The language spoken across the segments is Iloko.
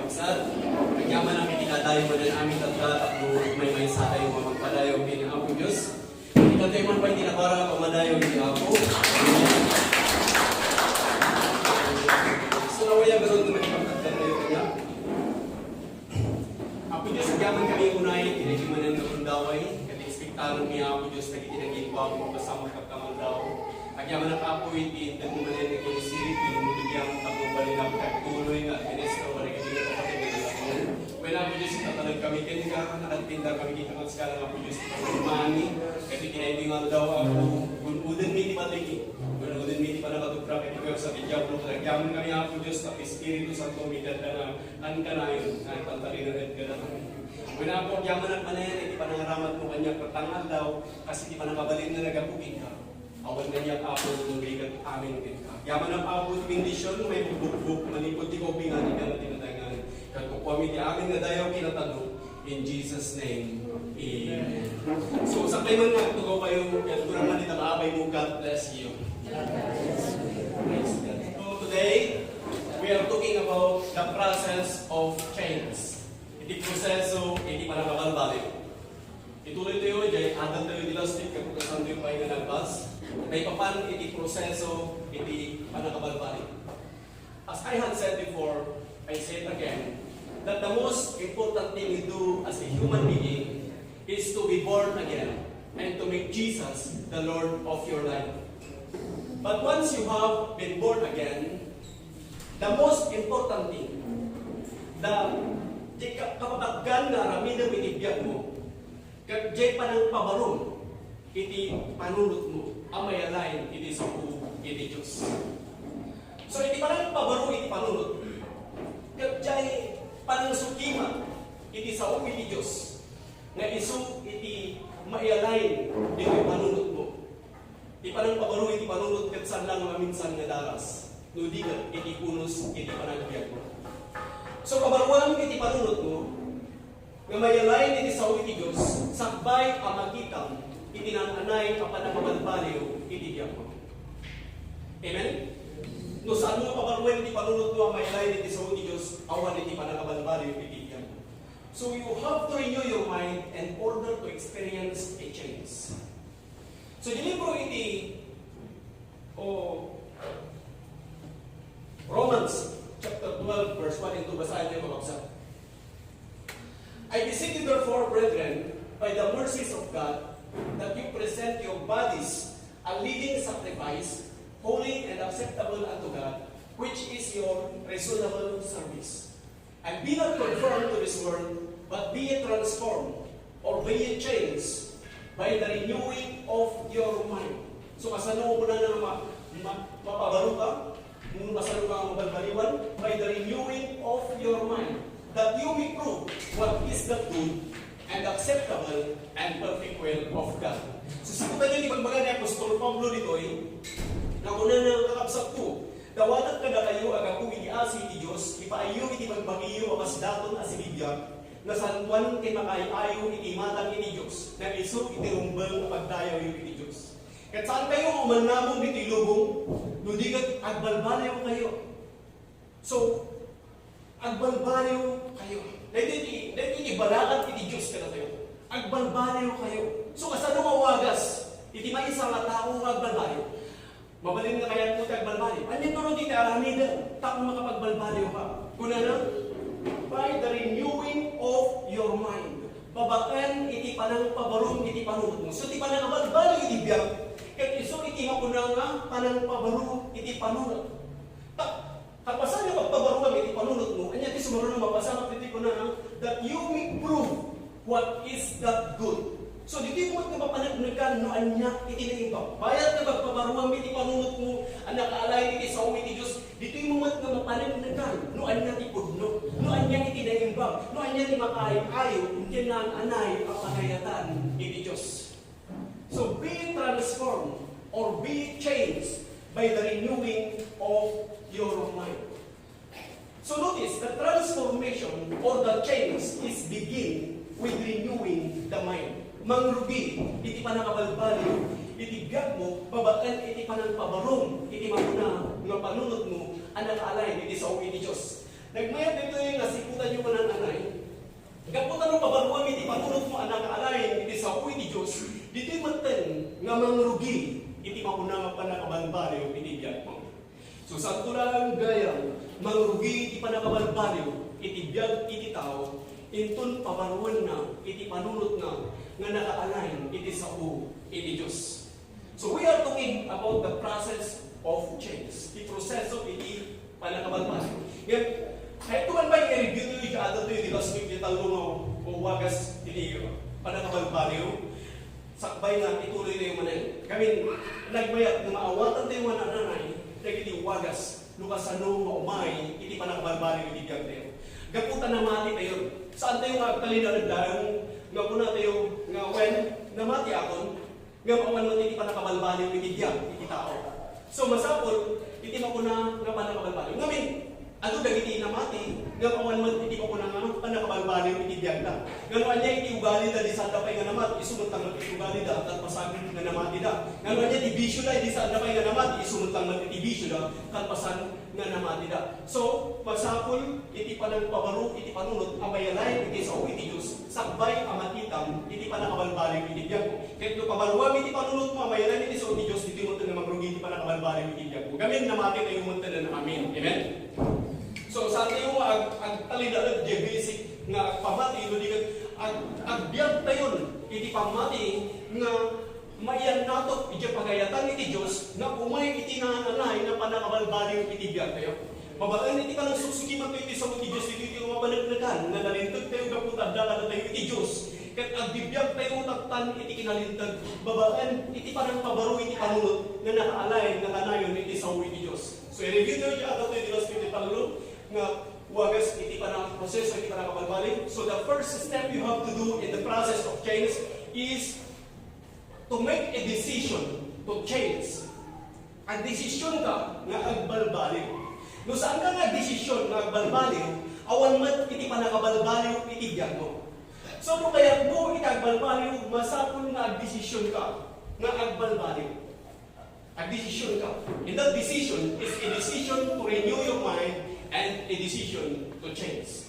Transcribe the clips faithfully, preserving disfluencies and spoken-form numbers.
Sad, agyaman a kinadayo manen amin tatta, tapno maymaysa tayo nga magpadayaw ken Apo Dios. Ikatayo man pay ti nabara a pamadayaw iti Apo. Amen. So, nawayagan tayo, makipagkadkadkayo kaniak. Apo Dios, agyaman kami unay, iti manen nga gundaway, ket ekspektaron mi, Apo Dios, dagiti naging bago, kasama ka kamandaw. Agyamanak, Apo, iti inted mo manen nga Espiritu, no mudugyan tapno balinak kagtuloy nga agministro kadagiti kapateg nga nagtaengan. Wen, Apo Dios, itatalek kami kenka, nakagpintar kami iti kaskala, Apo Dios, ti pagmamani. Ket iti daytoy nga aldaw, Apo, gun-odenmi ti baligi. Gun-odenmi ti pannakatuprak iti puwersa ti Diablo. Ket agyaman kami, Apo Dios, tapno Espiritu Santo, midadda nga kankanayon, nga agpantalinaed kadakami. Wen, Apo, agyamanak manen iti panangaramatmo kaniak ket ti aldaw, kas iti pannakabalin nga naggapu kenka. Awan kaniak, Apo, no di ket amin kenka. Agyaman, Apo, ti bendision, maibugbugbo manipud ti kaubingan iti nataengan. Ket kukuami ti amin nga dayaw ken natalek. In Jesus' name, amen. So, sakbay man nga agtugaw kayo, ket kurang man ita nga abay mo, God bless you. Praise God. So, today, we are talking about the process of change. Iti proseso iti pannakabalbaliw. Ituloy tayo, jay adal tayo di last week, kapukasan tayo pa nga nagbas. Maipapan iti proseso iti pannakabalbaliw. As I had said before, I say it again, that the most important thing we do as a human being is to be born again and to make Jesus the Lord of your life. But once you have been born again, the most important thing, the, di ka, kapataggan nga aramidem iti biag mo, ket jay panangpabarom iti panunot mo a may-align iti sao iti Dios. So, iti panangpabarom iti panunot, ket jay panangsukimat iti sao iti Dios, nga isu iti may-align iti panunot mo. Ti panangpabarom iti panunot ket saan lang nga minsan nga daras, no di ket iti punos iti panagbiag mo. So, pabaruam iti panunot mo, nga may-align iti sao iti Dios, sakbay a makitam iti naan-anay a pannakabalbaliw iti biag mo. Amen? No saan mo pabaruan iti panunot mo a may-align iti sao iti Dios, awan iti pannakabalbaliw iti biag mo. So you have to renew your mind in order to experience a change. So, di libro iti, o, Romans chapter twelve, verse one and two, basahin niyo, kakabsat. I beseech you therefore, brethren, by the mercies of God, that you present your bodies a living sacrifice, holy and acceptable unto God, which is your reasonable service. And be not conformed to this world, but be ye transformed, or be ye changed, by the renewing of your mind. So, kasano kunana nga ma-, ma-, mapabaro ka? Kasano ka nga mabalbaliwan? By the renewing of your mind, that you may prove what is that good and acceptable and perfect will of God. So, sikutan niyo ti pagbaga ni Apostol Pablo ditoy, nga kunana, kakabsatko, dawatek kadakayo a gapu iti asi ti Dios, ipaayyo iti bagbagiyo a kasdaton a sibibiag, nasantoan ken makaay-ayo iti imatang iti Dios, nga isu iti rumbeng a pagdayawyo iti Dios. Ket saankayo nga umannamong ditoy lubong, no di ket agbalbaliwkayo. So, agbalbaliwkayo. Daytoy ti, daytoy ti balaad iti Dios kadatayo. Agbalbaliwkayo. So, kasano nga wagas iti maysa nga tao nga agbalbaliw? Mabalin nga kayatmo ti agbalbaliw. Ania ngarud ti aramidem tapno makapagbalbaliw ka? Kunana, by the renewing of your mind. Babaen iti panangpabarom iti panunotmo. So, ti panangabalbaliw iti biag, ket isu iti makuna nga panangpabarom iti panunot. Ta, kalpasan nga pagpabaruam iti panunotmo, ania ti sumaruno mapasamak ditoy kunana, that you may prove what is that good. So, ditoy mo met nga mapaneknekan no ania iti naimbag. Bayat nga pagpabaruam iti panunotmo a naka-align iti sao iti Dios, ditoy mo met nga mapaneknekan no ania ti pudno, no ania iti naimbag, no ania ti makaay-ayo ken naan-anay a pagayatan iti Dios. So be transformed or be changed by the renewing of your mind. So notice, the transformation or the change is begin with renewing the mind. Mangrugi iti panangabalbaliw iti biag mo babaen iti panangpabarom iti makuna nga panunot mo a naka-align iti sao iti Dios. Nagmayat ditoy nga sikutan Gapu ta no pabaruam iti panunotmo a nakaalign iti sao iti Dios, ditoy metten nga mangrugi iti mapuna nga pannakabalbaliw iti biagmo. So, saanto laeng gayam mangrugi iti pannakabalbaliw iti biag iti tao, inton pabaruenna iti panunotna nga nakaalign iti sao iti Dios. So we are talking about the process of change, ti proseso iti pannakabalbaliw. Ngem, kayatko man pay i-review tayo iti adal tayo iti last week, iti tallo nga wagas iti pannakabalbaliw. Sakbay nga ituloy tayo manen. Ngamin, nagmayat nga maawatan tayo nga nananay dagiti wagas no kasano nga umay iti pannakabalbaliw iti biag tayo. Gapu ta namati tayo. Saan tayo nga agtalinaed laeng nga kuna tayo nga, "Wen, namati akon." Ngem awan met iti pannakabalbaliw iti biag iti tao. So, masapul iti makuna nga pannakabalbaliw. Ngamin, adu dagiti namati, ngem awan met iti makuna nga pannakabalbaliw iti biagda. Ngano ania iti ugalida idi saanda pay nga namati, isu met laeng met iti ugalida, kalpasan nga namatida. Ngano ania iti bisioda idi saanda pay nga namati, isu met laeng met iti bisioda, kalpasan nga namatida. So, masapul iti panangpabaro iti panunot a mailaing iti sao iti Dios, sakbay a matitam iti pannakabalbaliw iti biagmo. Ket no pabaruam iti panunotmo a mailaing iti sao iti Dios, ditoy metten nga mangrugi iti pannakabalbaliw iti biagmo. Ngamin, namati tayo metten. Amen. Amen? So, saan tayo nga ag-, agtalinaed diay basic nga agpamati, no di ket ag-, agbiag tayon iti pammati nga maiyannaton idiay pagayatan iti Dios nga umay iti naananay nga pannakabalbaliw iti biag tayo. Babaen iti panangsuksukimatayo iti sao ti Dios, iti, iti mapaneknekan nga nalinteg tayo gapu ta adda kadatayo iti Dios, ket agbibiag tayo tattan iti kinalinteg babaen iti panangpabaro iti panunot nga nakaalign nga kanayon iti sao iti Dios. So, i-review tayo iti adal tayo iti last week, iti tallo nga wagas iti panangproseso iti panakabalbaliw. So, the first step you have to do in the process of change is to make a decision to change. Agdesisyonka nga agbalbaliw. No saanka nga agdesisyon nga agbalbaliw, awan met iti pannakabalbaliw iti biagmo. So, no kayatmo iti agbalbaliw, masapul nga agdesisyonka nga agbalbaliw. Agdesisyonka. And that decision is a decision to renew your mind and a decision to change.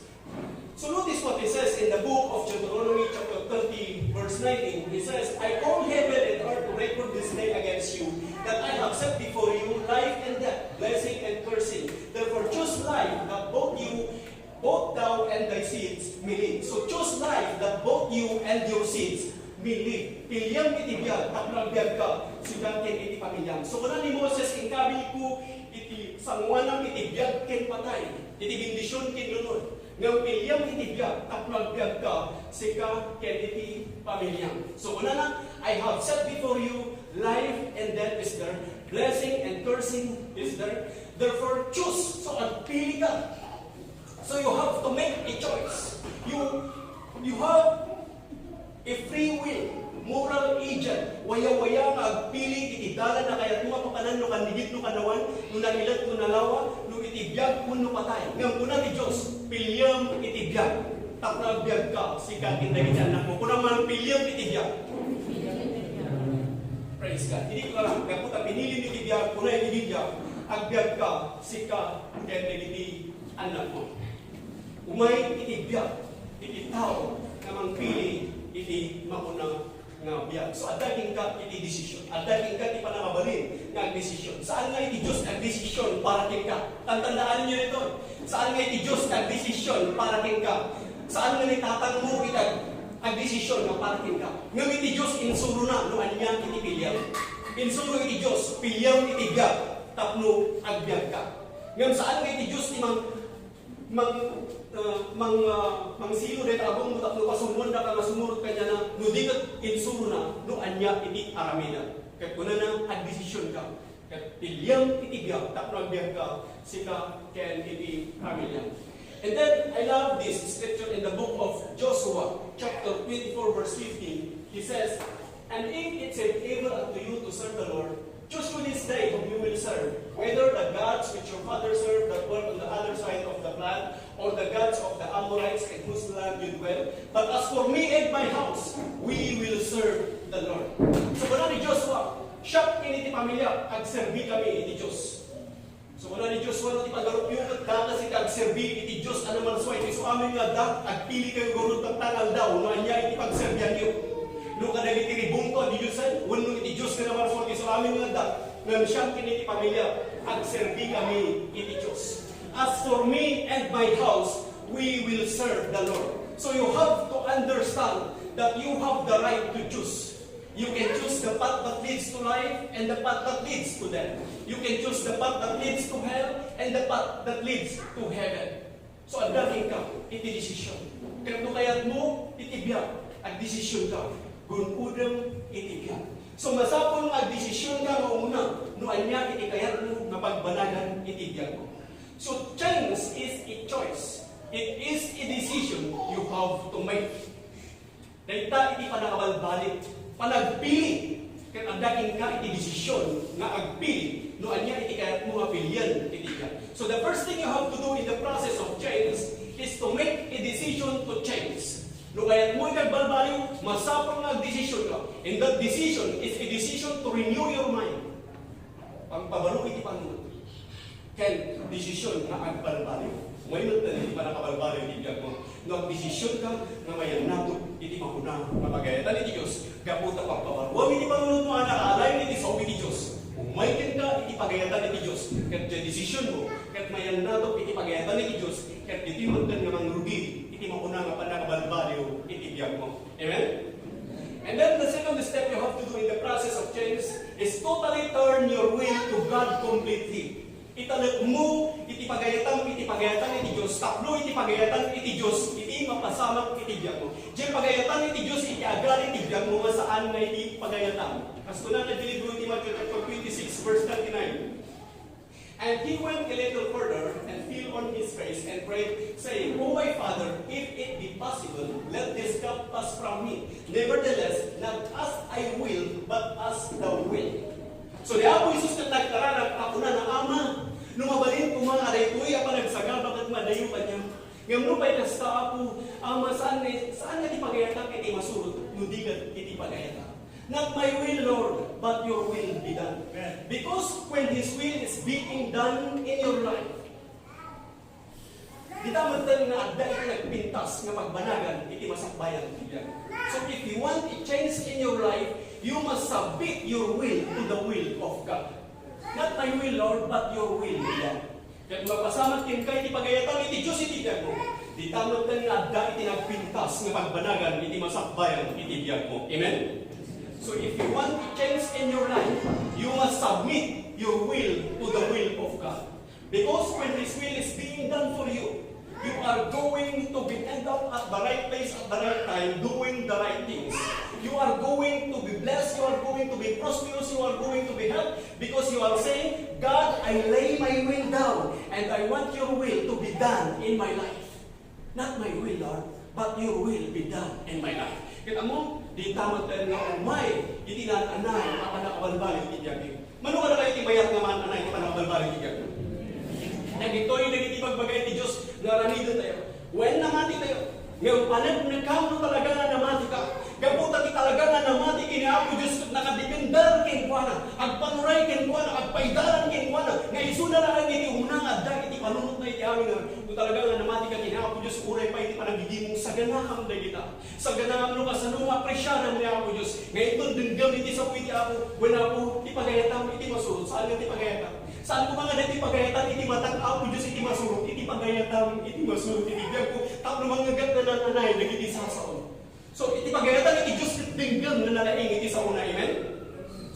So notice what he says in the book of Deuteronomy chapter thirty, verse nineteen. He says, "I call heaven and earth to record this day against you, that I have set before you life and death, blessing and cursing. Therefore choose life, that both you, both thou and thy seeds may live." So choose life, that both you and your seeds may live. Piliam iti biag, tapno agbiagka, sika ken iti pamiliam. So kuna ni Moses, "Inkabilko iti sangoanam iti biag ken patay, iti bendision ken lunod." Ngem piliam iti biag, tapno agbiagka, sika ken iti pamiliam. So, kunana, "I have set before you life and death is there, blessing and cursing is there. Therefore, choose." So, agpili ka. So, you have to make a choice. You, you have a free will, moral agent, wayawaya nga agpili iti dalan a kayatmo nga papanan, no kanigit no kanawan, no nailet no nalawa, no iti biag wenno patay. Ngem kuna ti Dios, "Piliam iti biag, tapno agbiagka, sika ken dagiti annakmo." Kuna man, "Piliam iti biag." Praise God. Idi kara, gapu ta pinilim iti biag, kuna iti Biblia, "Agbiagka, sika ken dagiti annakmo." Umay iti biag iti tao nga mangpili iti makuna nga biag. So, adda kenka iti desisyon. Adda kenka ti pannakabalin nga agdesisyon. Saan nga iti Dios nga agdesisyon para kenka. Tantandaanyo daytoy. Saan nga iti Dios nga agdesisyon para kenka. Saan nga ni tatangmo iti ag-, agdesisyon nga para kenka. Ngem iti Dios, insurona no ania iti piliam. Insuro iti Dios, "Piliam iti biag, tapno agbiagka." Ngem saan nga iti Dios ti mang-, mang-, ah, mang-, ah, mangsino dayta a gummo tapno pasurmoendaka nga sumurot kaniana, no di ket insurona no ania iti aramidem. Ket kunana, "Agdesisyonka. Ket piliam iti biag, tapno agbiagka, sika ken iti pamiliam." And then, I love this scripture in the book of Joshua, chapter twenty-four, verse fifteen. He says, "And if it seem evil unto you to serve the Lord, choose you this day whom you will serve, whether the gods which your fathers served that dwelt on the other side of the flood, or the gods of the Amorites in whose land you dwell. But as for me and my house, we will serve the Lord." So, kuna ni Joshua, "Siak ken iti pamiliak, agserbi kami iti Dios." So, kuna ni Joshua, no, ti pagarupyo, ket dakes iti agserbi iti Dios a namalsuay. Ti isuamin nga adda, agpili kayo garud tangtangal daw, no ania iti pagserbianyo. No kadagiti ribungto a didiosen, wenno iti Dios nga namalsuay, ti isuamin nga adda, ngem siam ken iti pamilya, agserbi kami iti Dios. As for me and my house, we will serve the Lord. So you have to understand that you have the right to choose. You can choose the path that leads to life and the path that leads to death. You can choose the path that leads to hell and the path that leads to heaven. So, adda kenka iti desisyon. Ket no kayatmo iti biag, agdesisyonka, gun-odem iti biag. So, masapul nga agdesisyonka nga umuna no ania iti kayatmo nga pagbanagan iti biagmo. So, change is a choice. It is a decision you have to make. Dayta iti panakabalbaliw, panagpili, ket adda kenka iti desisyon nga agpili no ania iti kayatmo nga pilian iti biag. So the first thing you have to do in the process of change is to make a decision to change. No kayatmo iti agbalbaliw, masapul nga agdesisyonka. And that decision is a decision to renew your mind. Pagpabaro iti panunot ken desisyon nga agbalbaliw. Umay metten iti panakabalbaliw iti biagmo. No agdesisyonka nga mayannatop iti makuna nga pagayatan iti Dios, gapu ta pagpabaruam iti panunotmo a nakaalayna iti sao iti Dios, umay kenka iti pagayatan iti Dios, ket diay desisyonmo ket mayannatop iti pagayatan iti Dios, ket ditoy metten nga mangrugi iti makuna nga panakabalbaliw iti biagmo. Amen? And then the second step you have to do in the process of change is totally turn your will to God completely. Italekmo iti pagayatam iti pagayatan iti Dios, tapno iti pagayatan iti Dios iti mapasamak iti biagmo. Diay pagayatan iti Dios iti agali iti biagmo nga saan nga iti pagayatam. Kas kunana iti libro iti Mateo chapter twenty-six, verse thirty-nine. And he went a little further and fell on his face and prayed, saying, O my Father, if it be possible, let this cup pass from me. Nevertheless, not as I will, but as thou wilt. So, ni Apo Jesus ket nagkararag a kunana, Ama, no mabalin koma a daytoy a panagsagaba ket madayo kaniak. Ngem no pay kasta, Apo, Ama, saan nga, saan nga ti pagayatak iti masurot, no di ket iti pagayatak. Not my will, Lord, but your will be done. Amen. Because when His will is being done in your life, dita metten nga adda iti nagpintas nga pagbanagan iti masakbayan iti biag. So if you want a change in your life, you must submit your will to the will of God. Not my will, Lord, but your will be done. Ket mapasamak kenka iti pagayatam iti Dios iti biagmo. Dita metten nga adda iti nagpintas nga pagbanagan iti masakbayan iti biagmo. Amen? So if you want a change in your life, you must submit your will to the will of God. Because when His will is being done for you, you are going to be end up at the right place at the right time, doing the right things. You are going to be blessed, you are going to be prosperous, you are going to be helped, because you are saying, God, I lay my will down, and I want your will to be done in my life. Not my will, Lord, but your will be done in my life. Kita mo, dita metten nga umay iti naan-anay a panakabalbaliw iti biagyo. Mano kadakayo ti mayat nga maan-anay iti panakabalbaliw iti biagyo? Dagitoy dagiti ibagbaga iti Dios nga aramidentayo. Wen, namatitayo. Ngem paneknekam no talaga nga namatika. Gapu ta ti talaga nga namati ken ni Apo Dios ket nakadepender kenkuana, agpanuray kenkuana, agpaidalan kenkuana, nga isuna laeng iti umuna nga adda iti panunotna iti amin. No talaga nga namati ka ken ni Apo Dios, uray pay iti panagigimong, saganaam dagita. Saganaam no kasano nga apresiaram ni Apo Dios. Nga inton denggem iti sao iti Apo, wen Apo, ti pagayatam iti masurot, saan nga ti pagayatam. Saan koma nga daytoy pagayatam iti matag Apo Dios iti masurot, iti pagayatam iti masurot iti biagko, tapno mangngegak nga naan-anay dagiti sasaom. So, iti pagayatan iti Dios ket denggem nga nalaing iti saona, amen?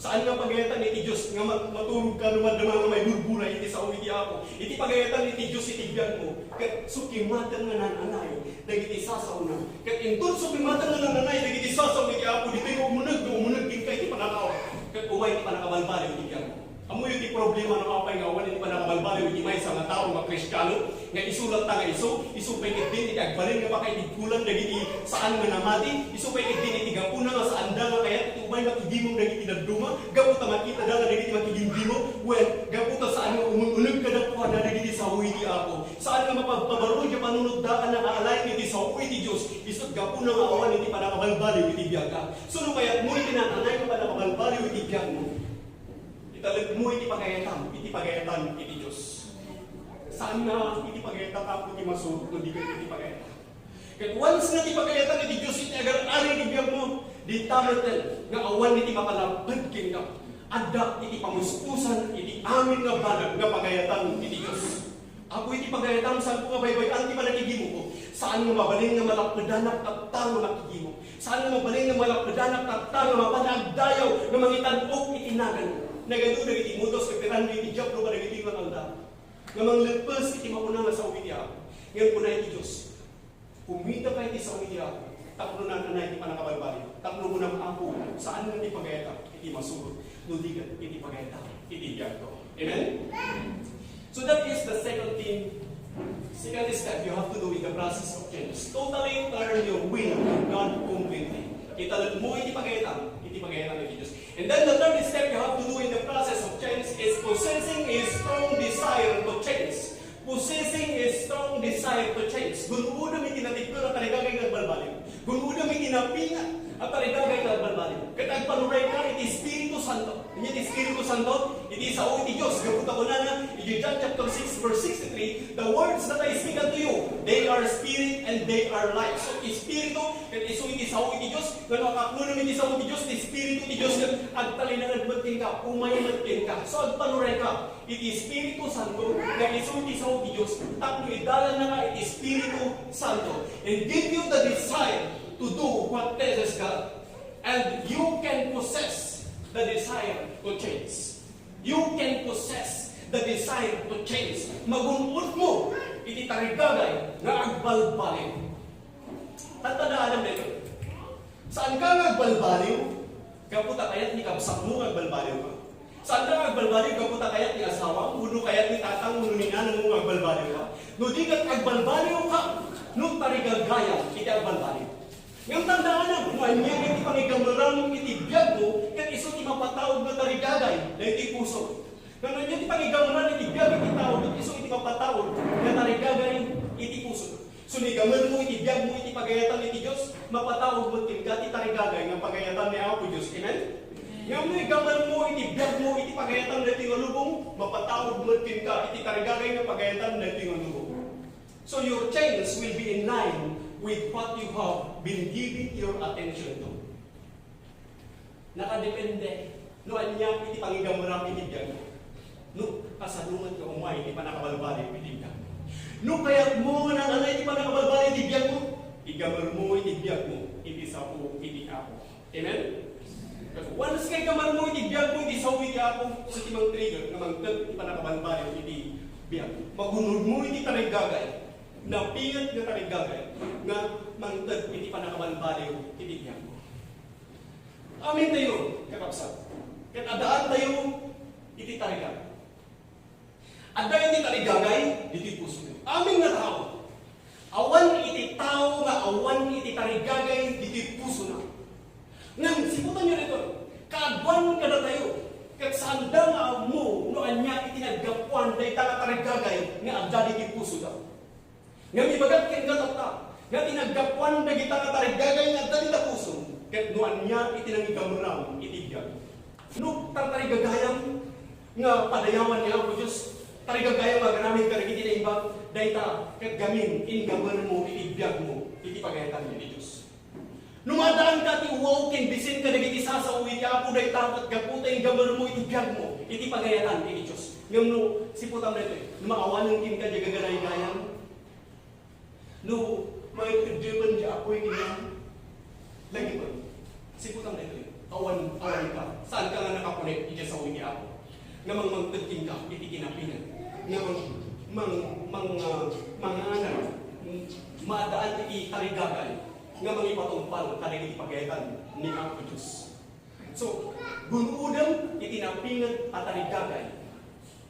Saan nga pagayatan iti Dios nga ma-, maturog ka no madama nga maiburburay iti sao iti Apo. Iti pagayatan iti Dios iti biagmo, ket sukimaten nga naan-anay dagiti sasaona. Ket inton sukimaten nga naan-anay dagiti sasao iti Apo, ditoy nga umuneg, nga umuneg kenka iti panakawa. Ket umay ti panakabalbaliw iti biagmo. Ammoyo ti problema no apay nga awan iti panakabalbaliw iti maysa nga tao nga Kristiano, nga isu latta nga isu, isu pay ketdin iti agbalin nga pakaitibkolan dagiti saan nga namati, isu pay ketdin iti gapuna nga saanda nga kayat iti umay makigimong dagiti dadduma, gapu ta makitada nga dagiti makigimgimong, wen, gapu ta saan nga umun-uneg kadakuada dagiti sao iti Apo. Saan nga mapagpabaro diay panunotda a nakaalayan iti sao iti Dios, isut' gapuna nga awan iti panakabalbaliw iti biagda. So, no kayatmo iti naan-anay nga panakabalbaliw iti biagmo, italekmo iti pagayatam, iti pagayatan iti Dios. Saan nga iti pagayatan, Apo, ti masurot no di ket iti pagayatan? Ket once nga ti pagayatan iti Dios iti agar-ari iti biagmo, dita metten nga awan iti mapalapped kenka. Adda iti pamususan iti amin nga banag nga pagayatan iti Dios. Apo, iti pagayatam, saanko nga baybay-an ti panagigimoko. Saan nga mabalin nga malappedanak tatta nga makigimok. Saan nga mabalin nga malappedanak tatta nga mapan agdayaw nga mangitan-ok iti naganmo. Nagadu dagiti modus operandi iti Diablo kadagiti nga aldaw nga mangleppes iti makuna nga sao iti Apo. Ngem kuna iti Dios, kumitaka iti sao iti Apo tapno naan-anay ti pannakabalbaliw. Tapno kunam, Apo, saan nga ti pagayatam iti masurot no di ket iti pagayatam iti biagko. Amen? So that is the second thing, second step you have to do in the process of change. Totally turn your will to God completely. Italek mo iti pagayatam, iti pagayatam iti Dios. And then the third step you have to do in the process of change is possessing a strong desire to change. Possessing a strong desire to change. Gun-odem iti natibker a tarigagay nga agbalbaliw. Gun-odem iti napinget a tarigagay nga agbalbaliw. Ket agpanurayka iti Espiritu Santo. Ania ti Espiritu Santo? Iti sao iti Dios. Gapu ta kunana iti John chapter six, verse sixty-three, "The words that I speak unto you, they are spirit and they are life." So, Espiritu, ket isu iti sao iti Dios. Ngem no akaklonam iti sao iti Dios, ti Espiritu ti Dios ket agtalinaed met kenka, umay met kenka. So, agpanurayka iti Espiritu Santo nga isu iti sao ti Dios, tapno idalannaka iti Espiritu Santo and give you the desire to do what pleases God. And you can possess the desire to change. You can possess the desire to change. Magun-odmo iti tarigagay nga agbalbaliw. Tatta, adda daytoy. Saanka nga agbalbaliw gapu ta kayat ni kabsatmo nga agbalbaliwka. Saanka nga agbalbaliw gapu ta kayat ni asawam, wenno kayat ni tatang, wenno ni nanangmo nga agbalbaliwka. No di ket agbalbaliwka, no tarigagayam iti agbalbaliw. Ngem tandaanam, no ania iti pangigameram iti biagmo, ket isu ti mapataud nga tarigagay daytoy puso. Ngem no ania ti pangigameram iti biag iti tao, ket isu iti mapataud nga tarigagay iti puso. So, no igamermo iti biagmo iti pagayatan iti Dios, mapataud met kenka ti tarigagay nga pagayatan ni Apo Dios. Amen? Ngem no igamermo iti biagmo iti pagayatan daytoy nga lubong, mapataud met kenka iti tarigagay nga pagayatan daytoy nga lubong. So your change will be in line with what you have been giving your attention to. Nakadepende no ania iti pangigameram iti biagmo. No kasano met nga umay iti pannakabalbaliw iti biagmo. No kayatmo nga naan-anay iti pannakabalbaliw iti biagmo, igamermo iti biagmo iti sao iti Apo. Amen? Once nga igamermo iti biagmo iti sao iti Apo, isu ti mang-trigger nga mangted iti pannakabalbaliw iti biag. Magun-odmo iti tarigagay, napinget nga tarigagay nga mangted iti pannakabalbaliw iti biagmo. Amintayo, kakabsat, ket addaantayo iti tarigagay. Adda iti tarigagay ditoy puso. Amin nga tao. Awan iti tao nga awan iti tarigagay ditoy pusona. Ngem siputanyo daytoy, kaaduan kadatayo, ket saanda nga ammo no ania iti naggapuan dayta nga tarigagay nga adda ditoy pusoda. Ngem ibagak kenka tatta, nga ti naggapuan dagita nga tarigagay nga adda dita pusom, ket no ania iti nangigameram iti biag. No tartarigagayam nga padayawan ni Apo Dios, tarigagayam nga agraman kadagiti naimbag, dayta ket gamin ingamermo iti biagmo iti pagayatan iti Dios. No maaddaanka ti uwaw ken bisin kadagiti sasao iti Apo, dayta ket gapu ta ingamermo iti biagmo iti pagayatan iti Dios. Ngem no, siputam daytoy, no maawanen kenka diay gagaraygayan, no manged-eddepen diay apuy kenka, lagipem. Siputam daytoy, awan, awan ka. Saanka nga nakakonek iti sao iti Apo nga mangmangted kenka iti kinapingan, nga mang, mang, mang, ah, manganan, maadaan iti tarigagay nga mangipatungpal kadagiti pagayatan ni Apo Dios. So, gun-odem iti napinget a tarigagay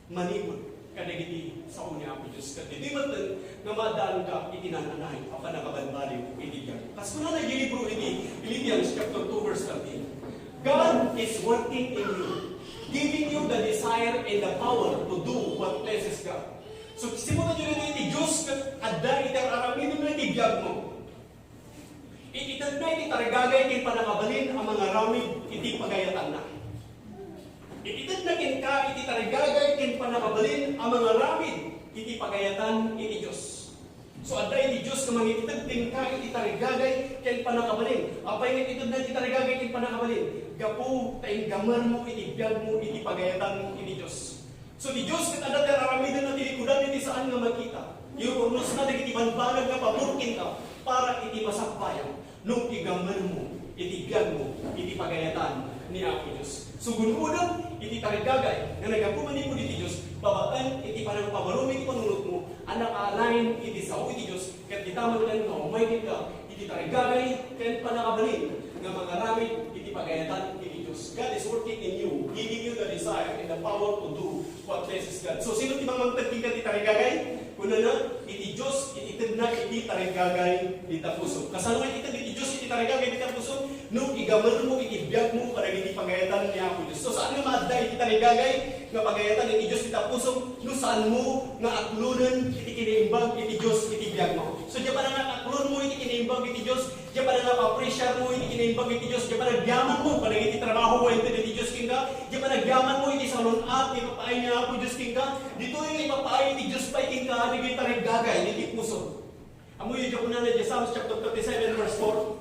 manipud kadagiti sao ni Apo Dios. Ket ditoy metten nga maaddaanka iti naan-anay a pannakabalbaliw iti biag. Kas kunana iti libro iti Philippians chapter two, verse thirteen, "God is working in you, giving you the desire and the power to do what pleases God." So, siputanyo ditoy ti Dios ket adda iti ar-aramidem iti biagmo. Itedna iti tarigagay ken pannakabalin a mangaramid iti pagayatanna. Itedna kenka iti tarigagay ken pannakabalin a mangaramid iti pagayatan iti Dios. So, adda iti Dios nga mangitedna kenka iti tarigagay ken pannakabalin. Apay nga itedna iti tarigagay ken pannakabalin? Gapu ta inggamermo iti biagmo iti pagayatan iti Dios. So, ti Dios ket adda ti ar-aramidenna ti likudan iti saan nga makita. Iurnosna dagiti bambanag nga pabor kenka para iti masakbayan. No igammermo iti biagmo iti pagayatan ni Apo Dios. So, gun-odem iti tarigagay nga naggapu manipud iti Dios, babaen iti panangpabarom iti panunotmo a naka-align iti sao iti Dios, ket dita met nga umay kenka iti tarigagay ken pannakabalin nga mangaramid iti pagayatan iti Dios. God is working in you, giving you the desire and the power to do what pleases God. So, sino ti mangted kenka ti tarigagay? Kunana, iti Dios iti itedna iti tarigagay dita puso. Kasano nga ited iti Dios iti tarigagay dita puso? No igamermo iti biagmo kadagiti pagayatan ni Apo Dios. So, saan nga maadda iti tarigagay nga pagayatan iti Dios dita puso no saanmo nga aklonen iti kinaimbag iti Dios iti biagmo? So, diay panangakaklonmo iti kinaimbag iti Dios, diay panangapa-pressure mo iti kinaimbag iti Dios, diay panagyamanmo kadagiti trabaho nga inted iti Dios kenka, diay panagyamanmo iti salun-at nga ipapaay ni Apo Dios kenka, ditoy nga ipapaay iti Dios pay kenka dagiti tarigagay iti puso. Ammoyo diay kunana diay Psalms chapter thirty-seven, verse four.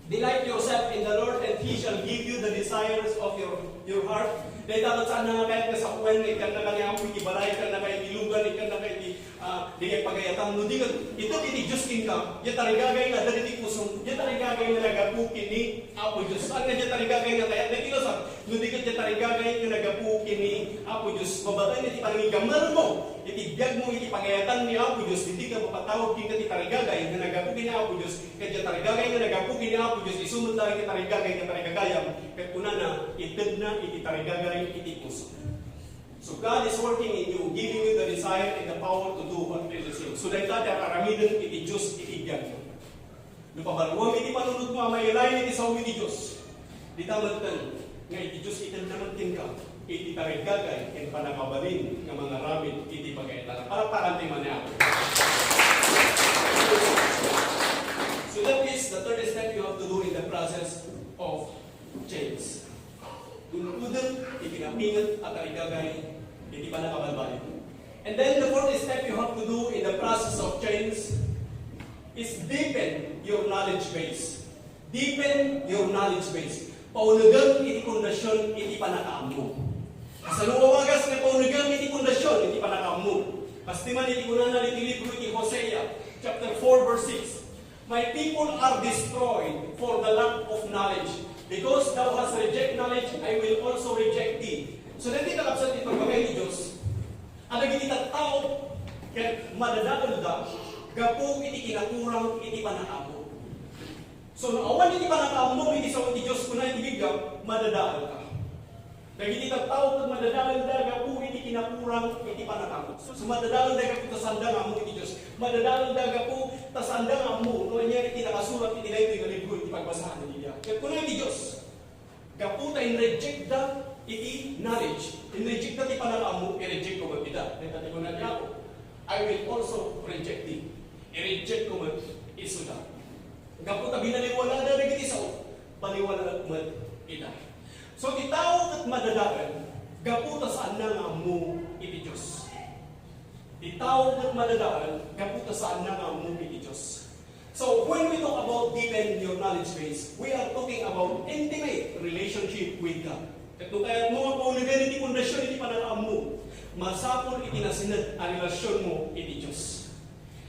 "Delight yourself in the Lord, and He shall give you the desires of your, your heart." Dayta met saan nga kayat nga sawen nga ikkannaka ni Apo iti balay, ikkannaka iti lugan, ikkannaka iti, ah, dagiti pagayatan. No di ket, ited iti Dios kenka, diay tarigagay nga adda iti pusom, diay tarigagay nga naggapu ken ni Apo Dios. Saan nga diay tarigagay nga kayat nga ikilusar? No di ket diay tarigagay nga naggapu ken ni Apo Dios, babaen iti panangigamermo iti biagmo iti pagayatan ni Apo Dios, ditoy nga mapatawag kenka ti tarigagay nga naggapu ken ni Apo Dios, ket diay tarigagay nga naggapu ken ni Apo Dios, isu met laeng ti tarigagay nga tarigagayam, ket kunana, itedna iti tarigagay iti puso. So God is working in you, giving you the desire and the power to do what pleases Him. So dayta ti ar-aramiden iti Dios iti biagmo. No pabaruam iti panunotmo a mailaing iti sao iti Dios, dita metten nga iti Dios itedna met kenka iti tarigagay ken pannakabalin nga mangaramid iti pagayatana. Palakpakan ti Apo. So that is the third step you have to do in the process of change. Gun-odem ti kinapinget a tarigagay iti pannakabalbaliw. And then the fourth step you have to do in the process of change is deepen your knowledge base. Deepen your knowledge base. Paunegem iti pundasyon iti pannakaammo. Kasano a wagas nga paunegem iti pundasyon iti pannakaammo? Kas ti man iti kunana iti libro iti Hosea, chapter four, verse six. "My people are destroyed for the lack of knowledge. Because thou hast rejected knowledge, I will also reject thee." So, dagiti kakabsat iti pagmamay ti Dios, a dagiti tattao ket madadaelda gapu iti kinakurang iti pannakaammo. So, no awan iti pannakaammo iti sao ti Dios, kuna iti Biblia, madadaelka. Dagiti tattao ket madadaelda gapu iti kinakurang iti pannakaammo. So, madadaelda gapu ta saanda nga ammo iti Dios. Madadaelda gapu ta saanda nga ammo no ania iti nakasurat iti daytoy nga libro iti pagbasaan iti dia. Ket kuna iti Dios, gapu ta inrejectda iti knowledge, inrejectda ti pannakaammo, irejectko met ida. Dayta ti kuna ti Apo, "I will also reject thee." Irejectko met isuda. Gapu ta binaliwalada dagiti sao, baliwalaek met ida. So, ti tao ket madadael gapu ta saanna nga ammo iti Dios. Ti tao ket madadael gapu ta saanna nga ammo iti Dios. So, when we talk about deepen your knowledge base, we are talking about intimate relationship with God. Ket no kayatmo nga paunegen iti pundasyon iti pannakaammo, masapul iti nasined a relasionmo iti Dios.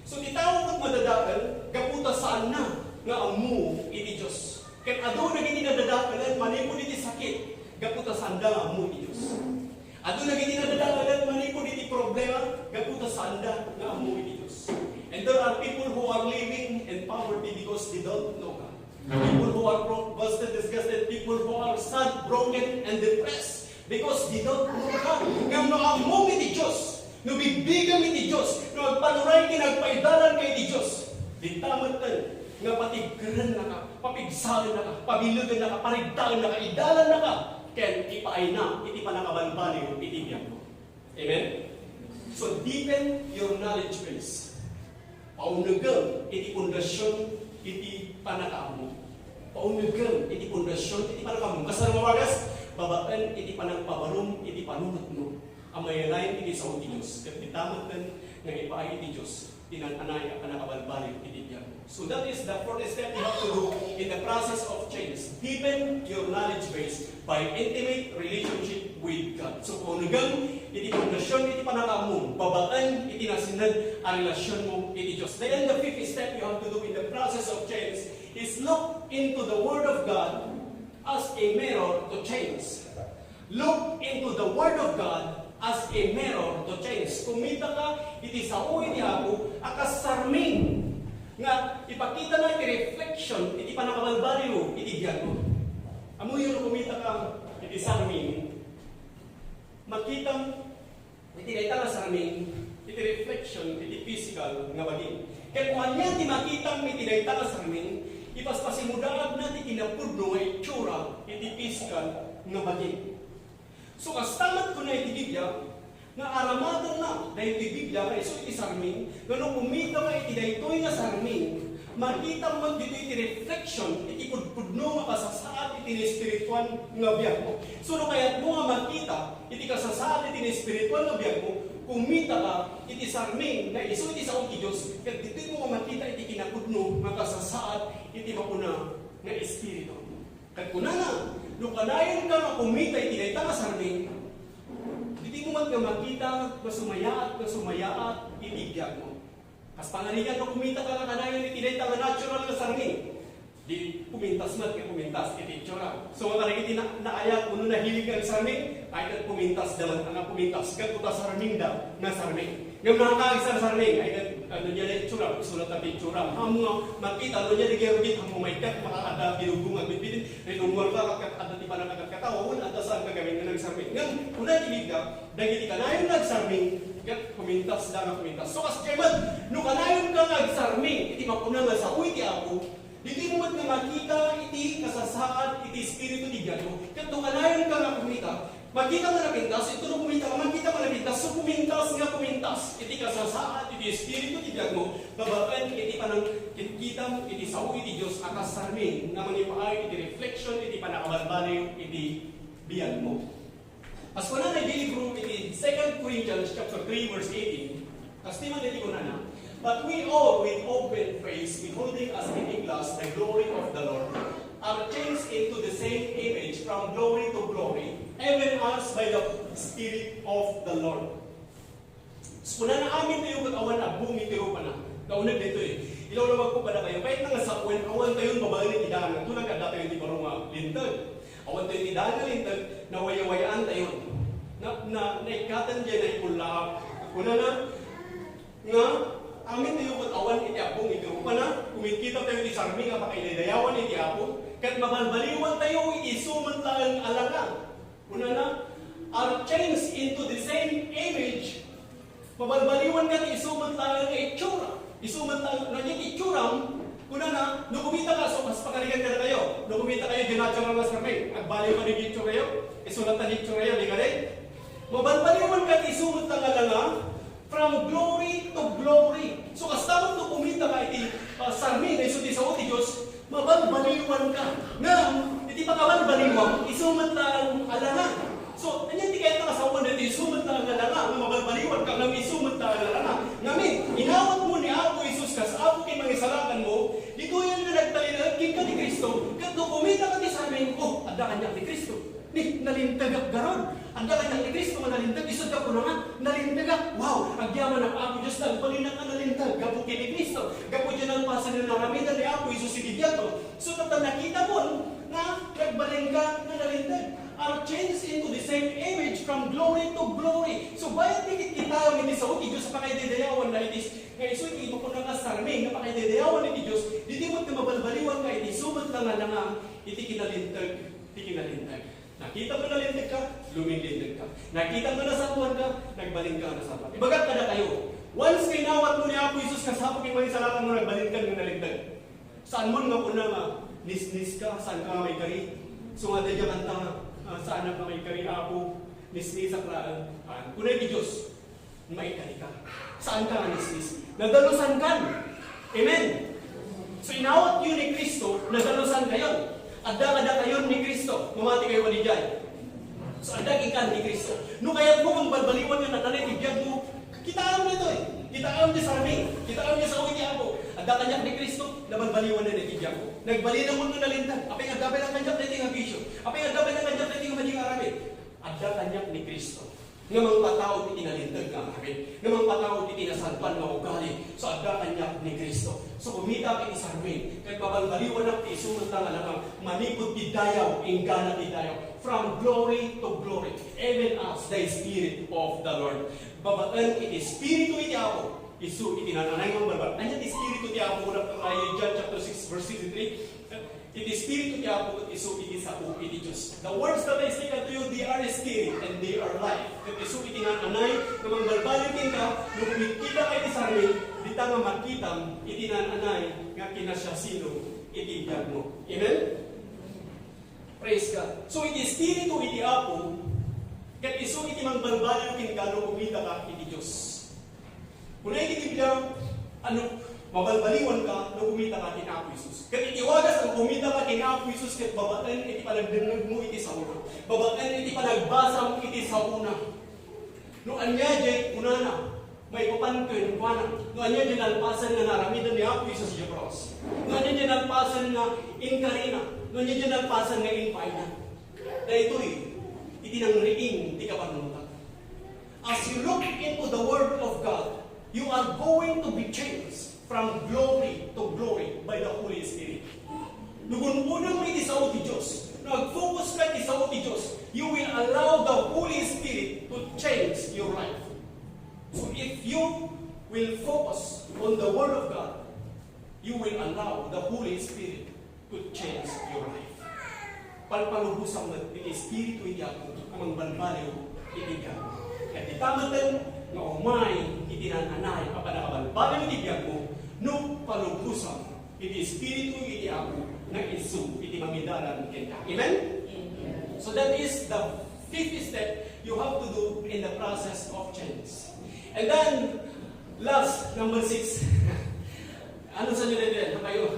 So, ti tao ket madadael gapu ta saanna nga ammo iti Dios. Ket adu dagiti nadadaelen manipud iti sakit gapu ta saanda nga ammo iti Dios. Adu dagiti nadadaelen manipud iti problema gapu ta saanda nga ammo iti Dios. And there are people who are living in poverty because they don't know God. People who are broke, busted, disgusted, people who are sad, broken, and depressed. Because they don't know God. Ngem no ammom iti Dios, no bigbigam iti Dios, no agpanuray ken agpaidalanka iti Dios, dita metten nga patigkerennaka, papigsaennaka, pabilegennaka, parigtaennaka, idalannaka, ken ipaayna iti pannakabalbaliw iti biagmo. Amen? So, deepen your knowledge base. Paunegem iti pundasyon iti pannakaammo. Paunegem iti pundasyon iti pannakaammo. Kasano a wagas? Babaen iti panangpabarom iti panunotmo a mailaing iti sao ti Dios. Ket dita metten nga ipaay iti Dios ti nan-anay a pannakabalbaliw iti biag. So that is the fourth step you have to do in the process of change. Deepen your knowledge base by intimate relationship with God. So, kaunegem iti pundasyon iti pannakaammo babaen iti nasined a relasyonmo iti Dios. Then the fifth step you have to do in the process of change is look into the Word of God as a mirror to change. Look into the Word of God as a mirror to change. Kumita ka iti sao iti Apo a kas sarming nga ipakitana iti reflection iti pannakabalbaliw iti biagmo. Ammoyo no kumita ka iti sarming, makitam iti dayta nga sarming iti reflection iti physical nga bagim. Ket no ania ti makitam iti dayta nga sarming, ipaspasimudaan na ti kinapudno nga itsura iti physical nga bagim. So, kasta met kuna iti Biblia, nga aramatenna daytoy Biblia nga isu iti sarming, nga no kumita ka iti daytoy nga sarming, makitam met ditoy iti reflection iti pudpudno nga kasasaad iti naespirituan nga biagmo. So, no kayatmo nga makita iti kasasaad iti naespirituan nga biagmo, kumita ka iti sarming nga isu iti sao ti Dios, ket ditoy mo nga makita iti kinapudno nga kasasaad iti mapuna nga espiritu. Ket kunana, no kanayon ka nga kumita iti dayta nga sarming, ditoy mo met nga makita nga sumayaat, nga sumayaat iti biagmo. Kas pangarigan no kumita ka nga kanayon iti dayta nga natural nga sarming, di kumintas met nga kumintas iti itsura. So, nga kadagiti na-, naayat wenno nahilig nga agsarming, ay ket kumintas da met nga kumintas, gapu ta sarming da nga sarming. Ngem nakakaagsar-sarming, ay ket, ano niya na itsura, isulat ta ti itsura. Ammo nga makita, ano niya di gerugit, ammo maikkat, makaada, binugbungan, bitbitin, rinungwar ka, ket adda ti panagkataw, wen adda saan nga gamin nga nagsarming. Ngem, kuna ti Biblia, dagiti kanayon nga agsarming, ket kumintas da nga kumintas. So, kasdiay met, no kanayon ka nga agsarming, iti mapuna nga sao iti Apo, ditoy mo met nga makita iti kasasaad iti espiritu ti biagmo. Ket no kanayon ka nga kumita, makita nga napintas, ito no kumita ka, makita nga napintas, so kumintas nga kumintas iti kasasaad iti espiritu ti biagmo, babaen iti panangkitkitam iti sao iti Dios a kas sarming nga mangipaay iti reflection iti pannakabalbaliw iti biagmo. As kunana iti libro iti Second Corinthians chapter three, verse eighteen, kas ti man iti kunana, "But we all with open face, beholding as in a glass the glory of the Lord, are changed into the same image from glory to glory, even as by the Spirit of the Lord." Kunana, amin tayo ket awan abbung iti rupana. Kauneg ditoy. Ilawlawag ko kadakayo. Kayatna nga sawen, awan tayon babaen iti daan. Tulag adda tayo iti baro nga linteg. Awan tayo iti daan nga linteg, nawayawayaan tayo. Na, na, naikatan diay naikullaak. Kunana, nga, amin tayo ket awan iti abbung iti rupana, kumitkita tayo iti sarming a pakidaydayawan iti Apo, ket mabalbaliwan tayo iti isu met laeng a langa. Kunana, are changed into the same image. Mabalbaliwan ka ti isu met laeng nga itsura. Isu met laeng, no, iti itsuram, kunana, no kumita ka, so, kas pangarigan kadakayo. No kumita kayo, di natural nga sarming. Agbaliw ka ti itsurayo. Isulat ta ti itsurayo, di kadi? Mabalbaliwan ka ti isu met laeng a langa, from glory to glory. So, kasta met no kumita ka iti, ah, sarming nga isu ti sao ti Dios, mabalbaliwan ka. Ngem, iti pakabalbaliwam, isu met laeng a langa. So, ania ti kayatna nga sawen daytoy isu met laeng a langa nga mabalbaliwan ka ngem isu met laeng a langa? Ngamin, inawatmo ni Apo Jesus kas Apo ken Mangisalakanmo, ditoyen nga nagtalinaed kenka ni Cristo, ket no kumita ka ti sarming, oh, adda kaniak ni Cristo. Ni, nalintegak garud. Adda kaniak ni Cristo nga nalinteg, isut' ka kuna nga, nalintegak. Wow, agyamanak, Apo Dios, nagbalinnak nga nalinteg gapu ken ni Cristo. Gapu diay nalpasen nga naramidan ni Apo Jesus iti biagko. So, tatta nakitamon nga nagbalin ka nga nalinteg. Are changed into the same image from glory to glory. So, bayat ti kitkitaem iti sao ti Dios a pakaidaydayawenda iti, nga isu iti mapuna nga sarming nga pakaidaydayawenda iti Dios, ditoy met nga mabalbaliwan ka iti isu met laeng a langa iti kinalinteg ti kinalinteg. Nakita mo nalinteg ka, luminlinteg ka. Nakita mo nasapuan ka, nagbalin ka nasapuan. Ibagak kadakayo, once nga inawatmo ni Apo Jesus kas Apo ken Mangisalakanmo, nagbalin ka nga nalinteg. Saan mo nga kuna nga nisnis ka, saan ka nga maikari? So nga, daydiay kanta nga, ah, saan ka maikari, Apo, nisnisak laeng. Ah, kuna iti Dios, maikari ka. Saan ka nga nisnis? Nadalusan kan. Amen. So, inawatyo ni Cristo, nadalusan kayon. Adda kadakayon ni Cristo. Mamati kayo kadi diay. So, adda ikan ni Cristo. No kayatmo nga mabalbaliwan nga nan-anay ti biagmo, kitaem daytoy. Kitaem ti sarming, kitaem ti sao iti Apo. Adda kaniak ni Cristo, nabalbaliwan na iti biagko. Nagbalin a mundo nalintag. Apay nga adda pay kaniak daytoy nga bisio? Apay nga adda pay kaniak daytoy nga madi nga aramid? Adda kaniak ni Cristo nga mangpataud iti nalinteg nga aramid, nga mangpataud iti nasalpan nga ugali. So, adda kaniak ni Cristo. So, kumitak iti sarming, ket mabalbaliwanak ti isu met nga lanang manipud ti dayaw, inggana ti dayaw. From glory to glory, even as the Spirit of the Lord. Babaen iti Espiritu iti Apo, isu iti naan-anay nga mangbalbaliw. Ania ti Espiritu ti Apo? Kuna tayo, John chapter six, verse sixty-three. Iti Espiritu ti Apo ket isu iti sao iti Dios. The words that I speak unto you, they are spirit and they are life. Ket isu iti naan-anay nga mangbalbaliw kenka, no kumitkita ka iti sarming, dita nga makitam iti naan-anay nga kinasiasino iti biagmo. Amen? Praise God. So, iti Espiritu iti Apo, ket isu iti mangbalbaliw kenka no kumita ka iti Dios. Kuna iti Biblia, ano, mabalbaliwan ka no kumita ka ken Apo Jesus. Ket iti wagas no kumita ka ken Apo Jesus, ket babaen iti panagdengngegmo iti saona. Babaen iti panagbasam iti saona. No ania diay kunana, maipapan kenkuana. No ania diay nalpasen nga naaramidan ni Apo Jesus idiay krus. No ania diay nalpasen nga inkarina. No ania diay nalpasen nga impaayna. Daytoy iti nangriing ti kapanunotan. As you look into the Word of God, you are going to be changed from glory to glory by the Holy Spirit. No gun-unam iti sao ti Dios, no ag-focus ka iti sao ti Dios, you will allow the Holy Spirit to change your life. So if you will focus on the Word of God, you will allow the Holy Spirit to change your life. Palpalubosam met iti Espiritu iti Apo a mangbalbaliw iti biag. Ket dita metten nga umay iti naan-anay a pannakabalbaliw iti biagmo, no palubosam iti Espiritu iti Apo nga isu iti mangidalan kenka. Amen? Amen. So that is the fifth step you have to do in the process of change. And then, last, number six. Ano sa inyo dito yan? Kayo,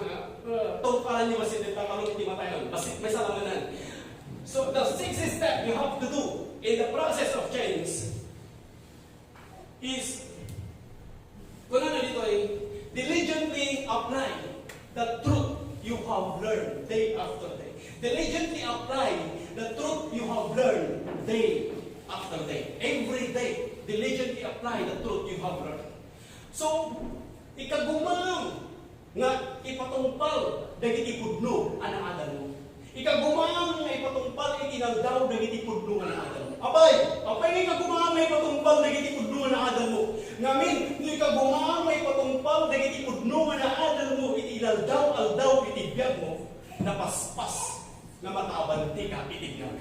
uh, tungkalan nyo kasi dito, kalong iti matayon. Basta may salamanan. So, the sixth step you have to do in the process of change is, kuna na dito eh, diligently apply the truth you have learned day after day. Diligently apply the truth you have learned day after day. Every day, diligently apply the truth you have learned. So, ikagumam nga ipatungpal dagiti pudno a naadanmo. Ikagumam nga ipatungpal iti inaldaw dagiti pudno nga naadanmo. Apay, apay nga ikagumam nga ipatungpal dagiti pudno nga naadanmo. Ngamin, no ikagumam nga ipatungpal dagiti pudno nga naadanmo iti inaldaw-aldaw iti biagmo, napaspas nga makaabantika iti biag.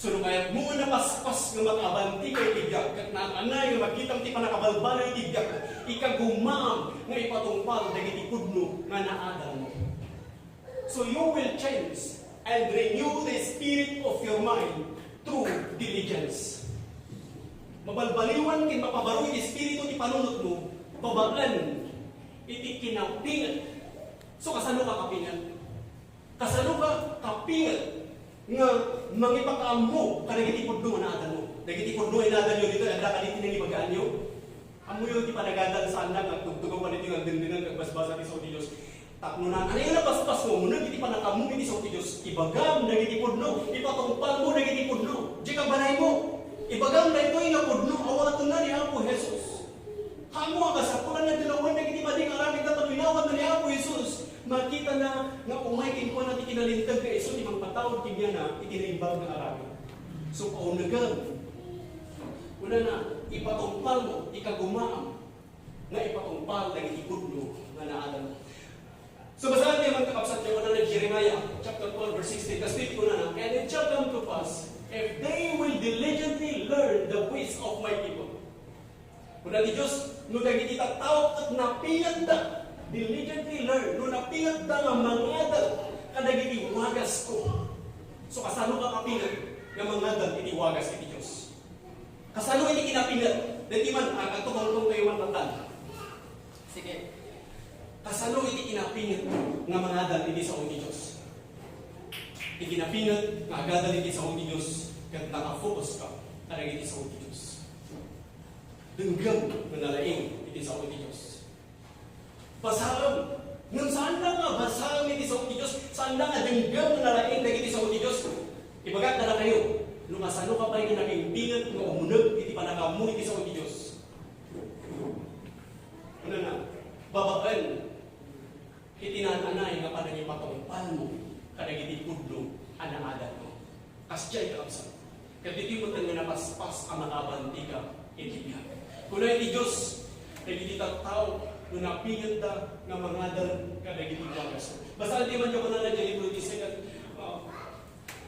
So, no kayatmo nga napaspas nga makaabantika iti biag, ket naan-anay nga makitam ti pannakabalbaliw iti biag, ikagumam nga ipatungpal dagiti pudno nga naadanmo. So, you will change and renew the spirit of your mind through diligence. Mabalbaliwan ken mapabaro iti espiritu ti panunotmo babaen iti kinapinget. So, kasano ka kapinget? Kasano ka kapinget nga mangipakaammo kadagiti pudno nga naadanmo? Dagiti pudno nga naadanyo ditoy, adda kadi ti nangibagaanyo? Ammoyo ti panagadal, saannak nga agtugtugaw kadagiti nga agdengdengngeg, agbasbasa ti sao ti Dios. Tapno na, ania nga napaspas nga umuneg iti pannakaammo iti sao ti Dios? Ibagam dagiti pudno, ipatungpalmo dagiti pudno. Diay ka balaymo. Ibagam daytoy nga pudno, awatenna ni Apo Jesus. Ammo a kasapulan nga dilawen dagiti madi nga aramidna tapno inawatna ni Apo Jesus. Makitana nga umay kenkuana ti kinalinteg nga isu ti mangpataud kenkuana iti naimbag nga aramid. So, paunegem. Kunana, ipatungpalmo, ikagumaam nga ipatungpal dagiti pudno nga naadanmo. So, basaen tayo, mga kakabsat, ti kunana Jeremiah chapter twelve, verse sixteen. Kastoy ti kunana, "And it shall come to pass, if they will diligently learn the ways of my people." Kuna ti Dios, no dagiti tattao ket napingetta, diligently learn, no napingetta nga mangadal kadagiti wagasko. So, kasano ka kapinget nga mangadal iti wagas iti Dios? Kasano iti kinapinget? Dagiti man, ag-, agtutungtong tayo man, tantan. Sige. Kasano iti kinapinget nga mangadal iti sao ti Dios? Iti kinapinget nga agadal iti sao ti Dios, ket nakafocus ka kadagiti sao ti Dios. denggem nga nalaing iti sao ti Dios. Basaem. Ngem saanda nga basaem iti sao ti Dios, saanda nga denggem nga nalaing dagiti sao ti Dios. Ibagak kadakayo, no kasanoka pay nga napingpinget nga umuneg iti pannakaammo iti sao ti Dios. Kunana, babaen iti naan-anay nga panangipatungpalmo kadagiti pudno a naadanmo. Kasdiay, kakabsat, ket ditoy met nga napaspas a makabantika iti biag. Kuna iti Dios dagiti tattao no napingetta nga mangadan kadagiti wagas. Basaen ti man kunana diay libro ti Second, uh,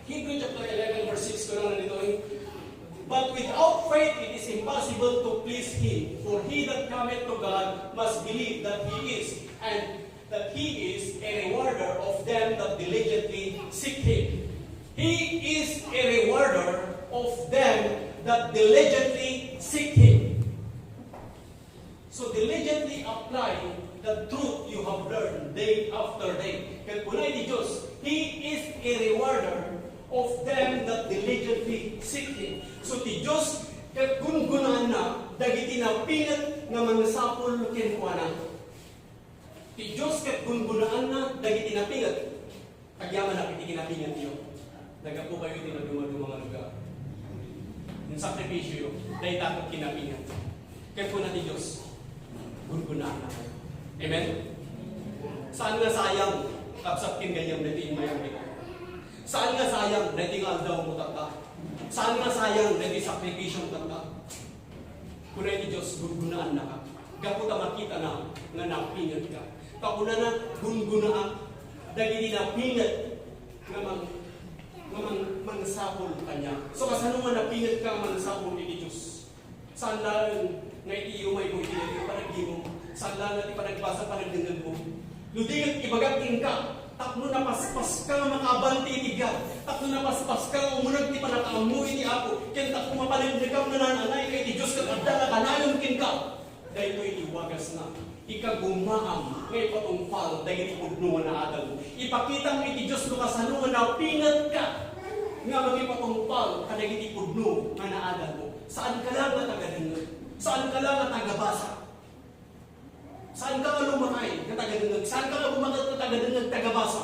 Hebrew chapter eleven, verse six, kunana ditoy, "But without faith it is impossible to please Him, for he that cometh to God must believe that He is, and that He is a rewarder of them that diligently seek Him." He is a rewarder of them that diligently seek Him. So diligently apply the truth you have learned day after day. Ket kuna iti Dios, He is a rewarder of them that diligently seek Him. So ti Dios ket gungunaanna dagiti napinget nga mangsapul kenkuana. Ti Dios ket gungunaanna dagiti napinget. Agyamanak iti kinapingetyo. Naggapu kayo iti maduma-duma nga lugar. Iti sakripisyoyo, dayta ket kinapinget. Ket kuna ti Dios, gungunaanna kayo. Amen? Saan nga sayang, kabsat ken gayyem, daytoy immayamek? Saan nga sayang, daytoy nga aldawmo tatta? Saan nga sayang, daytoy sakripisyom tatta? Kuna iti Dios, gungunaannaka. Gapu ta makitana nga napingetka. Ta kunana, gungunaak dagiti napinget nga mang-, nga mang-, mangsapul kaniak. So, kasano nga napingetka nga mangsapul iti Dios? Saan laeng nga iti iumaymo iti daytoy panaghimo? Saan laeng nga iti panagbasa, panagdengngegmo? No di ket ibagak kenka, tapno napaspaska nga makaabante iti biag, tapno napaspaska nga umuneg ti pannakaammo iti Apo, ken tapno mapaneknekam nga naan-anay iti Dios ket adda nga kanayon kenka, daytoy ti wagasna, ikagumaam nga ipatungpal dagiti pudno nga naadalmo. Ipakitam iti Dios no kasano nga napingetka nga mangipatungpal kadagiti pudno nga naadalmo. Saanka la nga tagadengngeg. Saanka la nga tagabasa. Saanka nga lumakay nga tagadengngeg? Saanka nga bumaket nga tagadengngeg, tagabasa?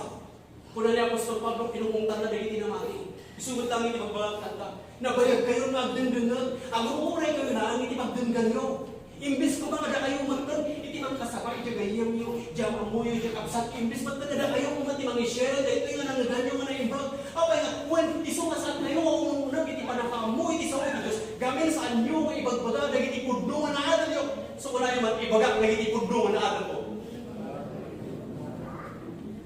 Kuna ni apostol Pablo, inungongtanna dagiti namati. Isu met laeng iti pagbabaga kanta, nabayagkayo nga agdengdengngeg, agur-uraykayo laeng iti pagdengganyo. Imbes koma nga dakayo metten iti mangkasaba idiay gayyemyo, idiay ammoyo, idiay kabsatyo, imbes metten nga dakayo koma ti mangi-share daytoy nga nangngeganyo nga naimbag. Apay nga wen, isu nga saankayo nga umuneg iti pannakaammo iti sao ti Dios, gamin saanyo nga ibagbaga dagiti pudno nga naadalyo. So, kunayo man, ibagak dagiti pudno nga naadalko.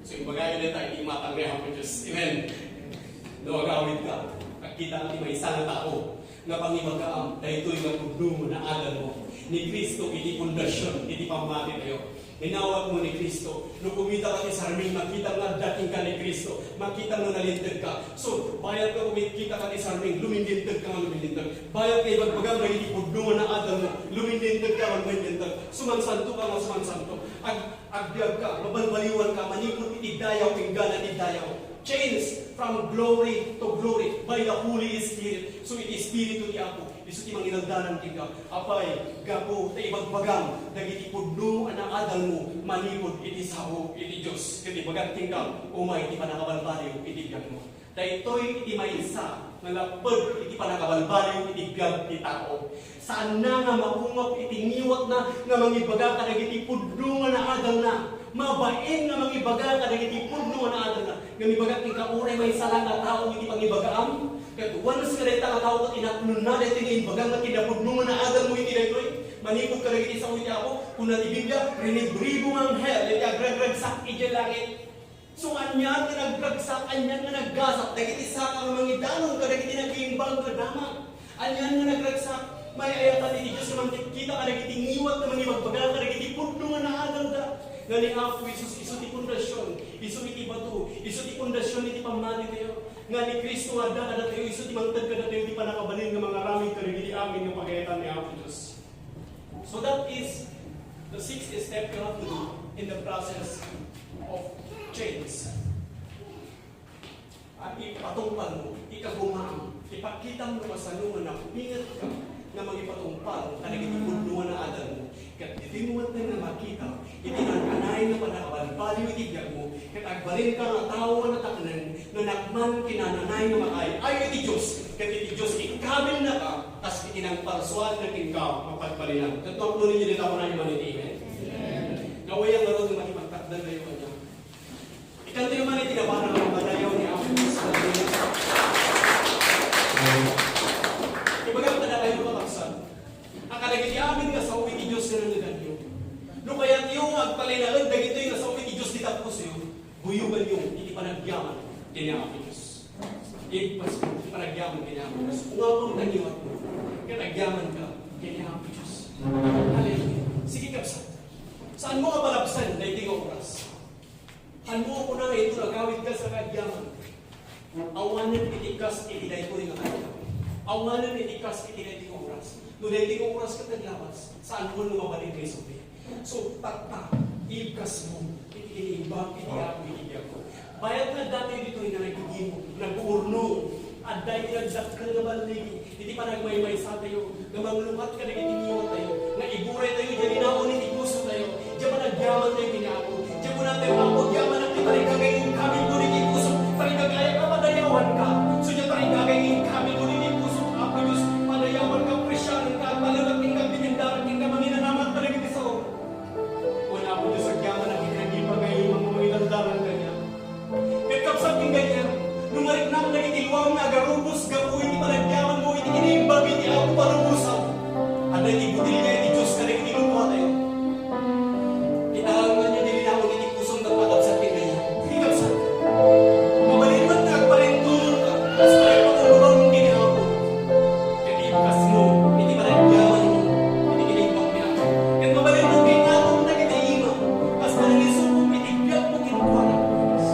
So, imbagayo dayta iti imatang ni Apo Dios. Amen. No agawidka, agkitam ti maysa nga tao nga pangibagaam daytoy nga pudno nga naadalmo ni Cristo iti pundasion iti pammati tayo. Inawatmo ni Cristo. No kumitaka ti sarming, makitam nga adda kenka ni Cristo. Makitam nga nalinteg ka. So, bayat nga kumitakita ka ti sarming, lumilinteg ka nga lumilinteg. Bayat nga ibagbagam dagiti pudno nga naadalmo, lumilinteg ka nga lumilinteg. Sumansanto ka nga sumansanto. Ag-, agbiag ka, mabalbaliwan ka, manipud iti dayaw, inggana ti dayaw. Change from glory to glory by the Holy Spirit. So, iti Espiritu ti Apo, isu ti manginaldanan kenka. Apay, gapu ta ibagbagam dagiti pudno a naadalmo manipud iti sao iti Dios. Ket ibagak kenka, umay ti pannakabalbaliw iti biagmo. Daytoy iti maysa nga lapped iti pannakabalbaliw iti biag ti tao. Saanna nga maungop iti ngiwatna nga mangibaga kadagiti pudno nga naadalna. Mabain nga mangibaga kadagiti pudno nga naadalna. Ngem ibagak kenka, uray maysa la nga tao iti pangibagaam, ket once nga dayta nga tao ket inapnonna daytoy nga imbagam nga kinapudno nga naadalmo iti daytoy, manipud kadagiti sao iti Apo, kuna ti Biblia, rinibribo nga anghel iti agragragsak idiay langit. So, anian nga nagragsak, anian nga naggasat dagiti saka nga mangidanum kadagiti nagimbag nga damag. Anian nga nagragsak, may-ayaten iti Dios nga mangkitkita kadagiti ngiwat nga mangibagbaga kadagiti pudno nga naadalda. Nga ni Apo Jesus, isu ti pundasion, isu iti bato, isu ti pundasion iti pammati tayo. Nga ni Cristo nga adda kadatayo, isu ti mangted kadatayo ti pannakabalin nga mangaramid kadagiti amin nga pagayatan ni Apo Dios. So that is the sixth step you have to do in the process of change. At ipatungpalmo, ikagumaam, ipakitam no kasano nga napingetka nga mangipatungpal kadagiti pudno nga naadanmo. Ket ditoy met nga makita iti naan-anay nga pannakabalbaliw iti biagmo, ket agbalinka nga tao nga natakneng, nga nakman ken naan-anay nga makaay-ayo iti Dios, ket iti Dios ikkabilnaka kas iti nangparsuan nga kenka mapagbalina. Ket no apno ninyo dita, kunam man iti amen. Nga awayan ngarud nga makipagtakder kayo kaniak. Ikantayo man iti nabanag nga padayaw ni Apo Dios. Hallelujah. Ibagak kadakayo, kakabsat, a kadagiti amin nga sao iti Dios nga nangngeganyo, no kayatyo nga agtalinaed dagitoy nga sao iti Dios dita pusoyo, buyoganyo iti panagyaman ken ni Apo Dios. Ibpas iti panagyaman ken ni Apo Dios. Kung apong tangiwatmo, ket agyamanka ken ni Apo Dios. Hallelujah. Sige, kabsat. Saanmo a palabsan daytoy nga oras? Saanmo a kuna nga inton agawidka sa kaagyaman, awanen iti kas iti daytoy nga kayat. Awanen iti kas iti daytoy nga oras. No daytoy nga oras ket naglabas, saanmo nga mabalin nga isubli. So, tatta, ibkasmo iti kiniimbag iti Apo iti biagmo. Bayat nga adda tayo ditoy nga nagigimo, nag-uurno, adda iti nagdakkel nga balligi, iti panagmaymaysa tayo, nga manglukat kadagiti ngiwatayo, nga iguray tayo, diay linaon iti puso tayo, diay panagyaman tayo ken ni Apo, diay kuna tayo, Apo, agyamanak ti tarigagay nga inkabilko iti puso, tarigagay a padayawanka. So, diay tarigagay nga inkabilko iti puso, Apo Dios, padayawanka, presiarenka, agtalek kenka, agbibiendaran kenka, manginanamat kadagiti sao. Wen, Apo Dios, agyamanak iti nangipagayam nga mangidardaran kaniak. Ket kabsat ken gayam, no mariknam dagiti luam nga agarubos gapu iti panagyamanmo iti kiniimbag iti Apo, palubosak. Adda iti botelia iti Dios kadagiti lukuatayo. Itaenganyo ti linaon iti pusom, ket makabsat ken gayam. Sige, kabsat. Mabalin met nga agpalintulonka, kas pay pangulobam ken ni Apo. Ket ibkasmo iti panagyamanmo iti kiniimbag ni Apo. Ket mabalin met nga ingatom dagiti ima, kas panangisukom iti biagmo kenkuana.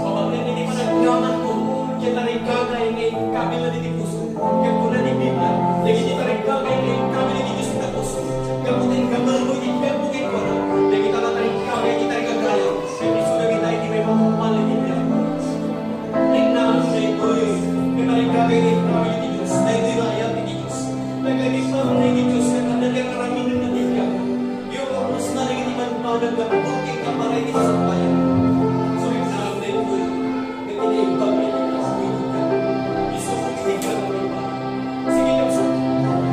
Mabaten iti panagyamanmo, diay tarigagay nga inkabil iti puso. Ket kuna ti Biblia, dagiti tarigagay nga inkabil iti Dios iti puso, gapu ta ingabilmo iti biagmo kenkuana, dagita nga tarigagay iti tarigagayam, ket isu dagita iti maimatungpal iti biagmo. Riknam daytoy nga tarigagay nga inkabil iti Dios, daytoy nga ayat iti Dios. Naglagipaw iti Dios ket adda ti ar-aramidenda ti biag. Iurusna dagiti bambanag nga pudno ken kaparay iti sungbayan. So, riknam daytoy nga kinaimbag iti Dios iti biag. Isu iti biag nga imbag. Sige, kabsat.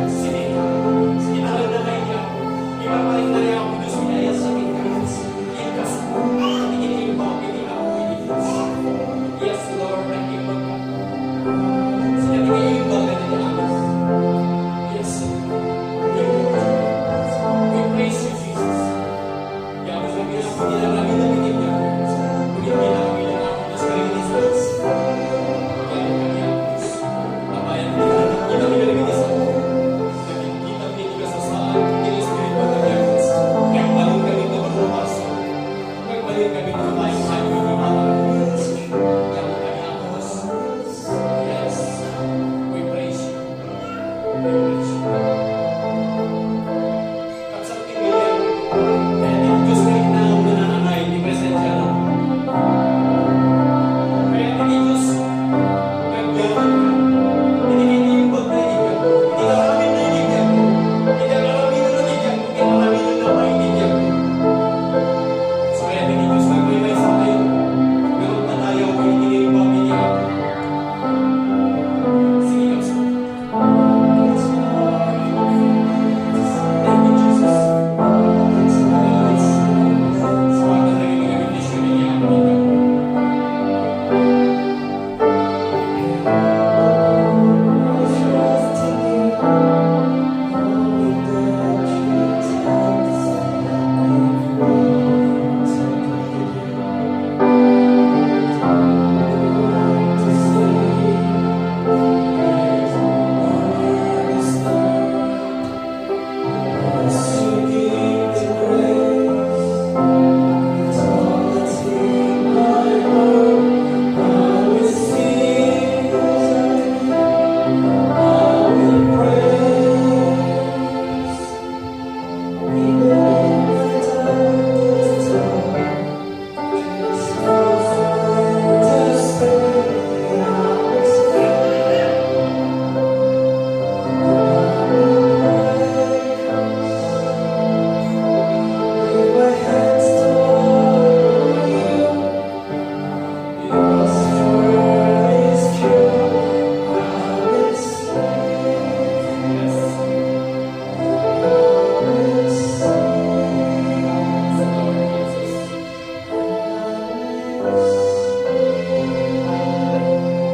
Sige. Sige, talagna kay Dios. Ipaparinna ni Apo Dios iti ayat sa tingkayas. Yes, Lord, I give up. Yes. We praise you, Jesus. Nakita ti kasasaan ti Espiritu ti Dios. Nagbalin kami nga malupaso. Nagbalin kami nga maayos-ayos nga mata. Yaman kami, Apo Dios. Yes. We praise you. We praise you. Kabsat ti gayam, kayat ti Dios nga iknaam nga nananay ti presensiana. Kayat ti Dios nga agyamanka. Iti kiniimbag na iti biagmo. Iti aramid na iti biagmo. Iti aramid na iti biagmo. Iti aramid na iti biagmo. So, kayat ti Dios nga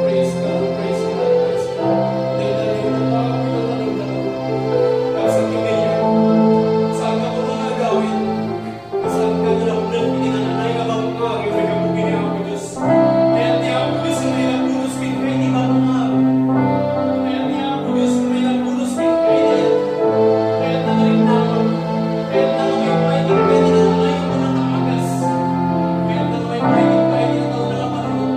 Praise God, praise God, praise God. Dahil tayo na tayo, tayo na tayo. Kasi kami yan. Saan ka po mga gawin? Saan ka na lang ulit? Pinananay ka bang mga gawin ka po kini Apo Diyos? Kaya ti Apo Diyos, may nagpulos kin kayo ni Bang Mar. Kaya ti Apo Diyos, may nagpulos kin kayo ni Kaya na rin naman. Kaya na rin kayo ni Kaya na rin kayo mga kamagas. Kaya na rin kayo ni Kaya na rin kayo mga kamagas.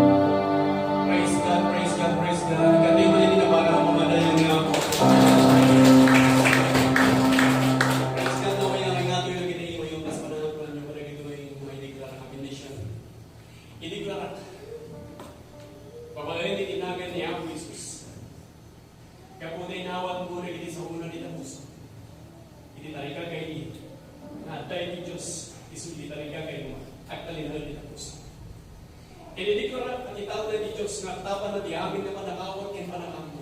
Praise God, praise God, praise God. Kadi mo din na para mo madayang nga ako. Praise God, no, kaya nga ito yung ginagawa yung mas manahal ko lang yung mga ginagawa yung mga idiklara na benediction. Idiklara. Pamagaling itinagan ni Apo Jesus. Gapu ta inawatmo dagiti saona dita puso. Iti tarigagaymi nga adda iti Dios, isu iti tarigagaymo, agtalinaed dita puso. Iti deklarak a ti tao dagiti Dios nga agtabanna ti amin nga panakaawat ken panakaammo,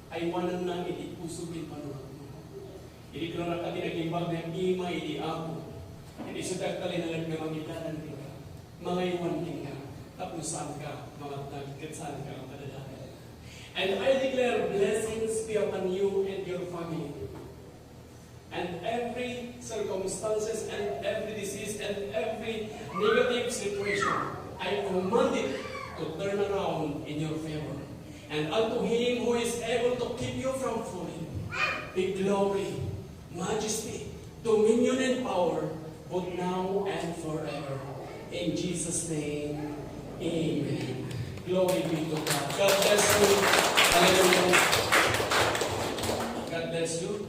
aywananna iti puso ken pannurotmo. Iti deklarak a ti nagimbag nga ima iti Apo, iti isu ti agtalinaed nga mangidanan kenka, mangaywan kenka, tapno saanka mangatnag ket saanka madadael. And I declare blessings be upon you and your family. And every circumstances and every disease and every negative situation, I command it to turn around in your favor. And unto him who is able to keep you from falling, be glory, majesty, dominion, and power, both now and forever. In Jesus' name, amen. Glory be to God. God bless you. Hallelujah. God bless you.